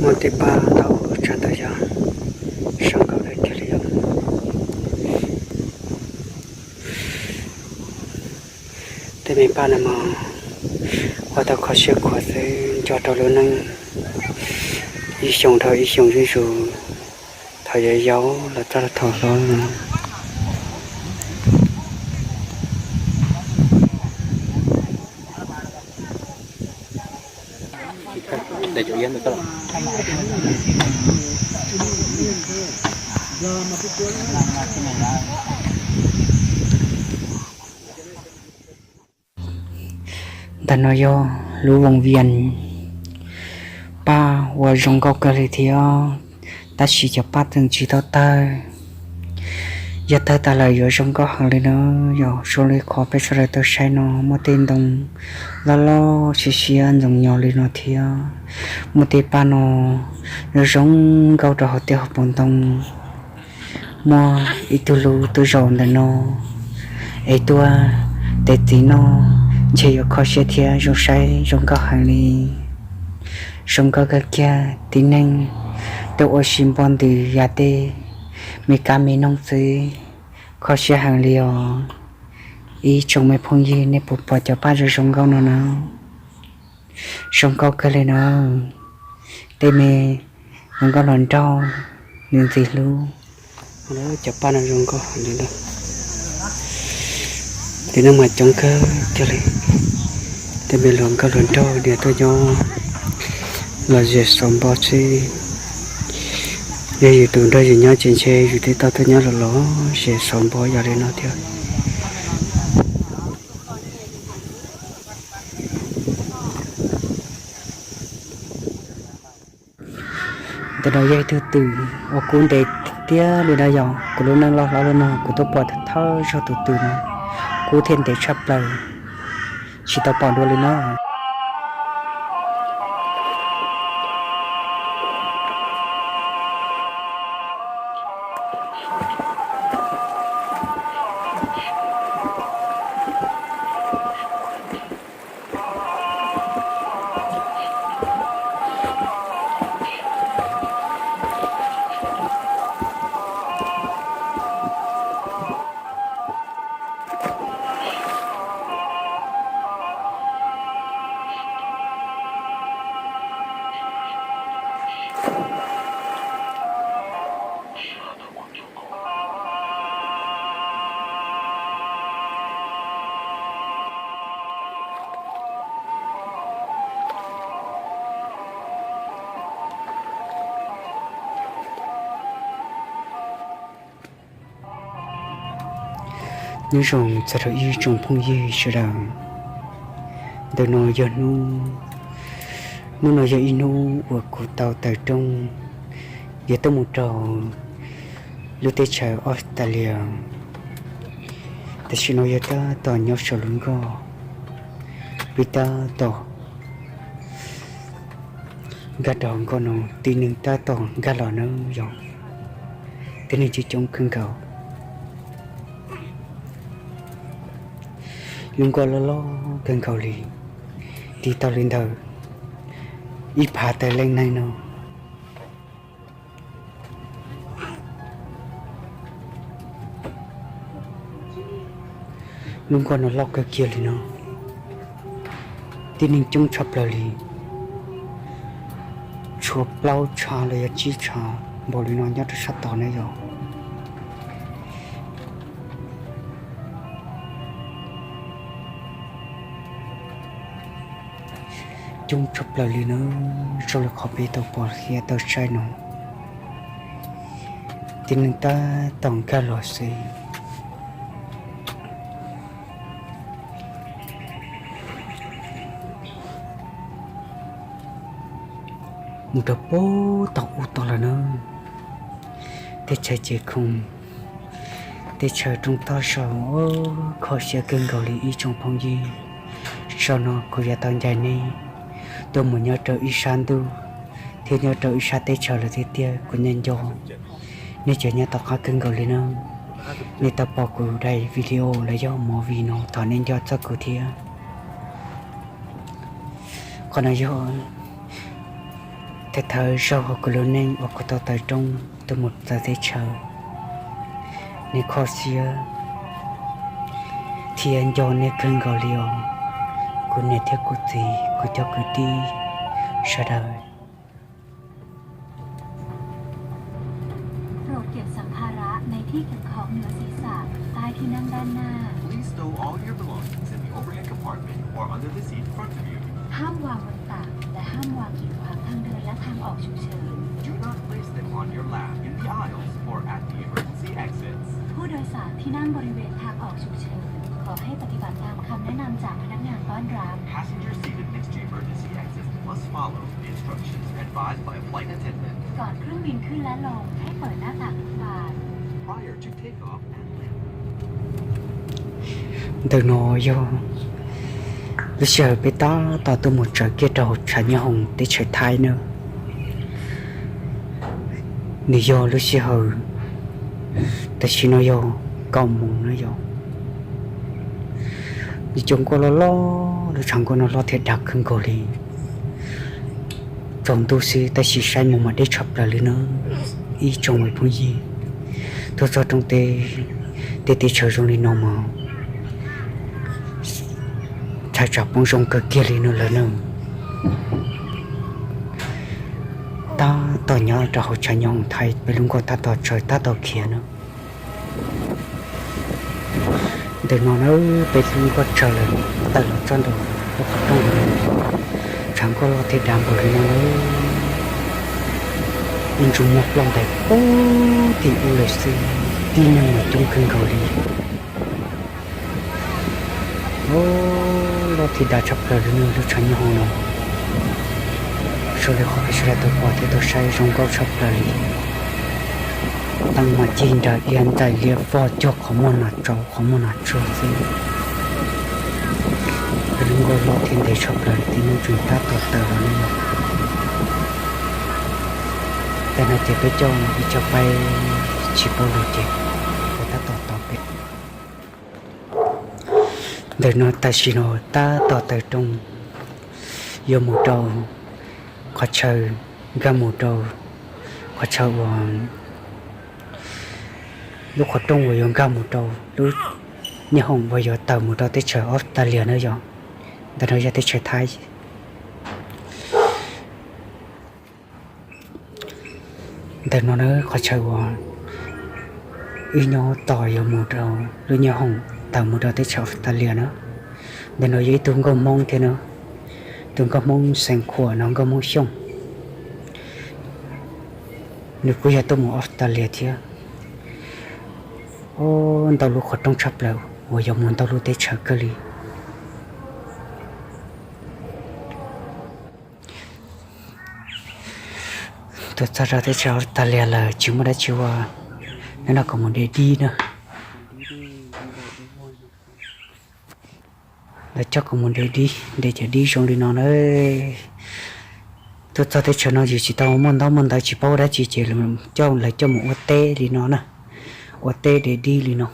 Muaj tej paj tau tshaj tawm yog zoo nkauj kawg kiag li os. Tej me paj no mas ua tau kho siab khuav xwb, nco rau lub neej ib xyoos dhau ib xyoos zuj zus, thaum yau yau los txog rau thaum hlob no. Ntawm no yog lub voos vias, paj ua zoo nkauj kawg li thiab, tab sis cov paj tseem tsis tau tawg. Yog tawg tas lawm yuav zoo nkauj heev li na. Yog zoo li qhov peb sawv daws tau saib no, muaj tej ntoo loj loj siab siab ntxoov nyo li no thiab. Muaj tej paj no zoo zoo nkauj rau hauv tej hauv paus ntoo. Muaj ib tug lub twb zaum ntawm no, es tuaj tes txiv no ntshe yuav kho siab thiab zoo saib zoo nkauj heev li. Zoo nkauj kawg kiag tib neeg tuaj ua si npog ntws yam tej me kab me noog xwb, kho siab heev li os. Ib tsoom me phooj ywg, nej puas pom cov paj zoo zoo nkauj no na? Zoo nkauj kawg li na. Tej me hluas nkauj hluas nraug, nws ntxim hlub. Cov paj no zoo nkauj heev li na. Tej no mas coob kawg kiag li. Tej me hluas nkauj hluas nraug niaj tuaj nyob los zem xauv npo xwb. Yog yus tus nrog yus nyob ces ntshe yus twb tau tuaj nyob los los zem xauv npo yam li no thiab. Ntawm no yog ib tug twm uas kub ntev tiag li na yom. Kuv lub neej loj hlob li no kuv twb pom thawj zaug tus twm no kub thiab ntev tshaj plaws, tsis tau pom dua li na. Nyob zoo txog rau ib tsoom phooj ywg sawv daws. Ntawm no yog hnub, hnub no yog ib hnub uas kuv tau tawm rooj yuav tuaj mus rau lub teb chaws Australia. Tam sim no yog tab tom nyob saum lub nkoj, peb tab tom nkag rau hauv nkoj no, tib neeg tab tom nkag los na yom. Tib neeg coob coob kawg nkaus. Lub nkoj loj loj kawg nkaus li, tiv tau li ntawm ib phav tawm leej neeg no. Lub nkoj no loj kawg kiag li no, tib neeg coob tshaj plaws li, tshuav plaub tshav los yog tsib tshav npaum li no nyob rau sab tod na yom. Coob tshaj plaws li na, zoo li qhov peb tau pom thiab tau saib no. Tib neeg tab tom nkag los xwb. Mus rau puag tom ub tod lawm na. Teb chaws Ces Khoom, teb chaws Rooj Toj Saum, kho siab kawg nkaus li ib tsoom phooj ywg. Zaum no kuv yuav tau ncaim nej tuaj mus nyob rau ib sab ntuj thiab nyob rau ib sab teb chaws lawm tiag tiag. Kuv nco nco nej cov nyob tom qab kawg nkaus li na. Nej tau pom kuv daim video los yog movie no thov nej nco txog kuv thiab. Qhov no yog Thawj thawj zaug hauv kuv lub neej uas kuv tau tawm rooj tuaj mus txawv teb chaws, nej kho siab thiab nco nej kawg nkaus li os, kuv niam thiab kuv txiv, kuv cov kwv tij sawv daws. โปรดเก็บสัมภาระในที่เก็บของเหนือศีรษะใต้ที่นั่งด้านหน้า Please stow all your belongings in the overhead compartment or under the seat in front of you. ห้ามวางบนตักและห้ามวางกีดขวางทางเดินและทางออกฉุกเฉิน Do not place them on your lap, in the aisles, or at the emergency exits. ผู้โดยสารที่นั่งบริเวณทางออกฉุกเฉิน ขอให้ปฏิบัติตามคำแนะนำจากพนักงานต้อนรับ Passengers seated next to emergency exits must follow the instructions advised by a flight attendant. ก่อนเครื่องบินขึ้นและลง ให้เปิดหน้าต่างทุกบาน Prior to takeoff and landing. Ntawm no yog lub sij hawm peb tab tom tuaj mus txawv kiag rau hauv tshav nyooj hoom teb chaws Thaib na. Nws yog lub sij hawm tam sim no yog kaum moos na yog, nws cov nkoj loj loj, lub tshav nkoj no loj thiab dav kawg nkaus li. Tsaus ntuj xwb tab sis saib mus mas deb tshaj plaws li na ib tsoom phooj ywg. Tuaj txog rau tej teb chaws zoo li no mas tshaj tsam poob zoo kawg kiag li no lawm na. Tab tom nyob rau hauv tshav nyooj hoom Thaib, peb lub nkoj tab tom tsaws tab tom khiav na. Ntawm no na, peb lub nkoj tsaws lawm, tawm los txog nraum lub qhov rooj, tshav nkoj loj thiab dav npaum li no na. Ib ntsis muaj ploj ntais pub tim ub lawm xwb, tib neeg mas coob kawg nkaus li. Loj thiab dav tshaj plaws li no lub tshav nyooj hoom no. Zoo li qhov peb sawv daws tau pom thiab tau saib zoo nkauj tshaj plaws li. Teeb mas cig nrawm, iab ntxaim liab vog cuag qhov muag nas tsuag, qhov muag nas tsuag xwb. Peb lub nkoj loj thiab ntev tshaj plaws, tib neeg tseem tab tom tawm los ne yom. Tam no ces peb coj ib co paib tsis paub lus ces tab tom tos peb. Ntawm no tam sim no tab tom tawm rooj yuav mus rau qhov chaw nkag mus rau qhov chaw uas lub qhov rooj uas yuav nkag mus rau lub nyooj hoom uas yuav tawm mus rau teb chaws Australia na yom. Ntawm no yog teb chaws Thaib. Ntawm no na qhov chaw uas wb nyob tos yuav mus rau lub nyooj hoom tawm mus rau teb chaws Australia na. Ntawm no yog ib tug nkauj Hmoob thiab na, tus nkauj Hmoob Xeev Khuam no, nkauj Hmoob Xyooj. Nws kuj yog tuaj mus Australia thiab. Ntau lub qhov rooj tshaj plaws uas yuav mus ntau lub teb chaws kawg li. Tuaj txog rau teb chaws Australia lawm tsis muaj dab tsi ua, neb noj kom mus de dib na. Lawv coj kom mus de dib, de cov dib zoo li no na. Tuaj txog teb chaws no yus tsis tau muaj ntaub muaj ntawv tsis paub dab tsi ces coj, lawv coj mus ua teb li no na, ua teb de dib li no.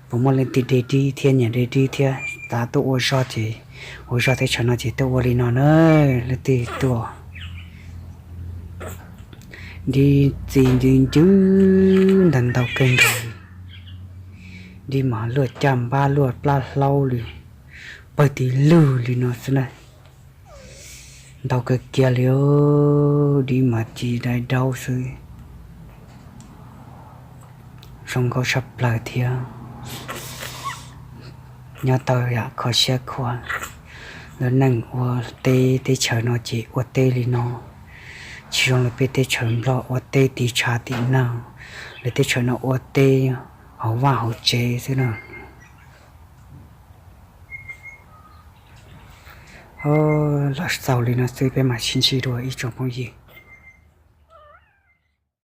Puas muaj leej twg de dib thiab nyiam de dib thiab xav tuaj ua zog ces, ua zog teb chaws no ces tuaj ua li no na. Leej twg tuaj, dib txi ntws ncwb ntag, ntau kawg nkaus. Dib mas luaj caj npab luaj plab hlaub li, pawg tib lwg li no xwb na. Ntau kawg kiag li, dib mas ci dai daub xwb. Zoo nkauj tshaj plaws thiab. Nyob tau yam kho siab khuav. Lub neej ua teb teb chaws no ces ua teb li no, tsis zoo li peb teb chaws Nplog ua teb tiv tshav tiv nag. Lawv teb chaws no ua teb hauv vaj hauv tsev xwb na. Los xaus li no xwb peb mam sib ntsib dua ib tsoom phooj ywg.